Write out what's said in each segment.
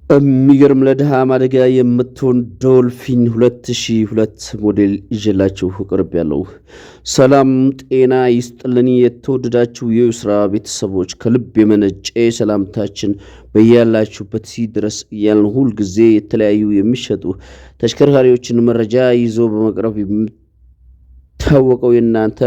የሚገርም ለድሃ ማደጊያ የምትሆን ዶልፊን 2002 ሞዴል ይዤላችሁ ቀርቤያለሁ። ሰላም ጤና ይስጥልን። የተወደዳችሁ የዩስራ ቤተሰቦች፣ ከልብ የመነጨ ሰላምታችን በያላችሁበት ድረስ እያልን ሁል ጊዜ የተለያዩ የሚሸጡ ተሽከርካሪዎችን መረጃ ይዞ በመቅረብ የሚታወቀው የእናንተ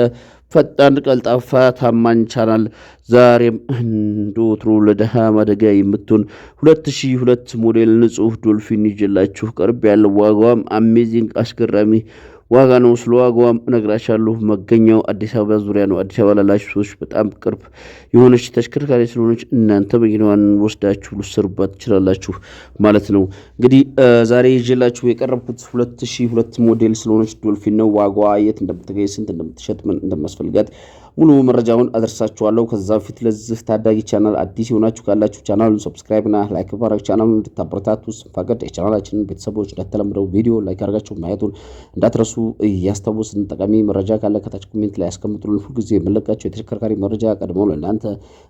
ፈጣን፣ ቀልጣፋ፣ ታማኝ ቻናል ዛሬም እንደወትሮ ለድሃ ማደጊያ የምትሆን 2002 ሞዴል ንጹህ ዶልፊን ይዤላችሁ ቀርቤያለሁ። ዋጋዋም amazing አስገራሚ ዋጋ ነው። ስለ ዋጋዋም እነግራችኋለሁ። መገኛው አዲስ አበባ ዙሪያ ነው። አዲስ አበባ ላላችሁ ሰዎች በጣም ቅርብ የሆነች ተሽከርካሪ ስለሆነች እናንተ መኪናዋን ወስዳችሁ ልትሰሩባት ትችላላችሁ ማለት ነው። እንግዲህ ዛሬ ይዤላችሁ የቀረብኩት 2002 ሞዴል ስለሆነች ዶልፊን ነው። ዋጋዋ፣ የት እንደምትገኝ፣ ስንት እንደምትሸጥ፣ ምን እንደሚያስፈልጋት ሙሉ መረጃውን አደርሳችኋለሁ። ከዛ በፊት ለዚህ ታዳጊ ቻናል አዲስ የሆናችሁ ካላችሁ ቻናሉን subscribe እና like በማድረግ ቻናሉን እንድታበረታቱ ስንፈቅድ፣ የቻናላችንን ቤተሰቦች እንደተለመደው ቪዲዮ like አድርጋችሁ ማየቱን እንዳትረሱ እያስታወስን፣ ጠቃሚ መረጃ ካለ ከታች comment ላይ ያስቀምጡልን። ሁልጊዜ የምንለቃቸው የተሽከርካሪ መረጃ ቀድመው ለእናንተ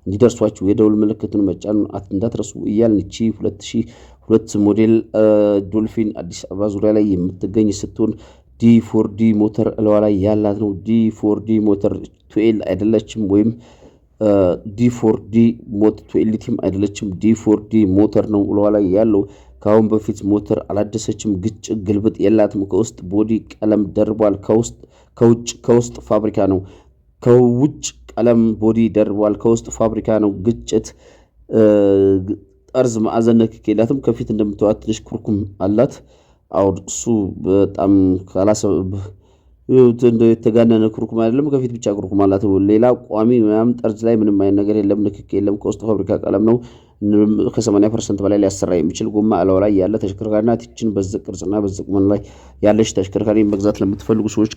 እንዲደርሷችሁ የደውል ምልክቱን መጫን እንዳትረሱ እያልን፣ እቺ 2002 ሞዴል ዶልፊን አዲስ አበባ ዙሪያ ላይ የምትገኝ ስትሆን D4D ሞተር እለዋ ላይ ያላት ነው። D4D ሞተር 2L አይደለችም፣ ወይም D4D ሞት 2LT ም አይደለችም። D4D ሞተር ነው እለዋ ላይ ያለው። ከአሁን በፊት ሞተር አላደሰችም። ግጭ ግልብጥ የላትም። ከውስጥ body ቀለም ደርቧል። ከውስጥ ከውጭ ከውስጥ ፋብሪካ ነው። ከውጭ ቀለም body ደርቧል። ከውስጥ ፋብሪካ ነው። ግጭት፣ ጠርዝ፣ ማዕዘን ንክክ የላትም። ከፊት እንደምታዩት ትንሽ ኩርኩም አላት። አሁን እሱ በጣም የተጋነነ ኩርኩም አይደለም። ከፊት ብቻ ኩርኩም አላት። ሌላ ቋሚ ምናምን ጠርዝ ላይ ምንም አይነት ነገር የለም፣ ንክክ የለም። ከውስጥ ፋብሪካ ቀለም ነው። ከ80% በላይ ሊያሰራ የሚችል ጎማ እላዩ ላይ ያለ ተሽከርካሪ ናት። ይችን በዚህ ቅርጽና በዚህ ቁመና ላይ ያለች ተሽከርካሪ መግዛት ለምትፈልጉ ሰዎች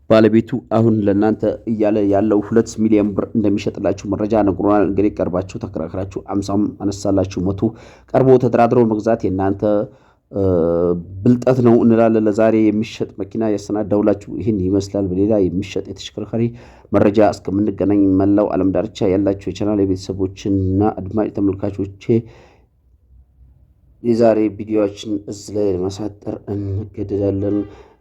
ባለቤቱ አሁን ለእናንተ እያለ ያለው 2 ሚሊዮን ብር እንደሚሸጥላችሁ መረጃ ነግሮናል። እንግዲህ ቀርባችሁ ተከራክራችሁ 50ም አነሳላችሁ 100 ቀርቦ ተደራድረው መግዛት የእናንተ ብልጠት ነው እንላለን። ለዛሬ የሚሸጥ መኪና ያሰናዳውላችሁ ይህን ይመስላል። በሌላ የሚሸጥ የተሽከርካሪ መረጃ እስከምንገናኝ መላው ዓለም ዳርቻ ያላችሁ የቻናል የቤተሰቦችና አድማጭ ተመልካቾቼ የዛሬ ቪዲዮችን እዚህ ላይ ለማሳጠር እንገደዳለን።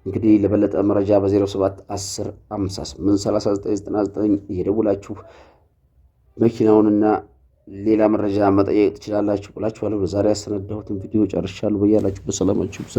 እንግዲህ ለበለጠ መረጃ በ07 10 58 39 99 እየደውላችሁ መኪናውንና ሌላ መረጃ መጠየቅ ትችላላችሁ ብላችኋለሁ። በዛሬ ያሰናዳሁትን ቪዲዮ ጨርሻለሁ። በያላችሁ በሰላማችሁ ይብዛ።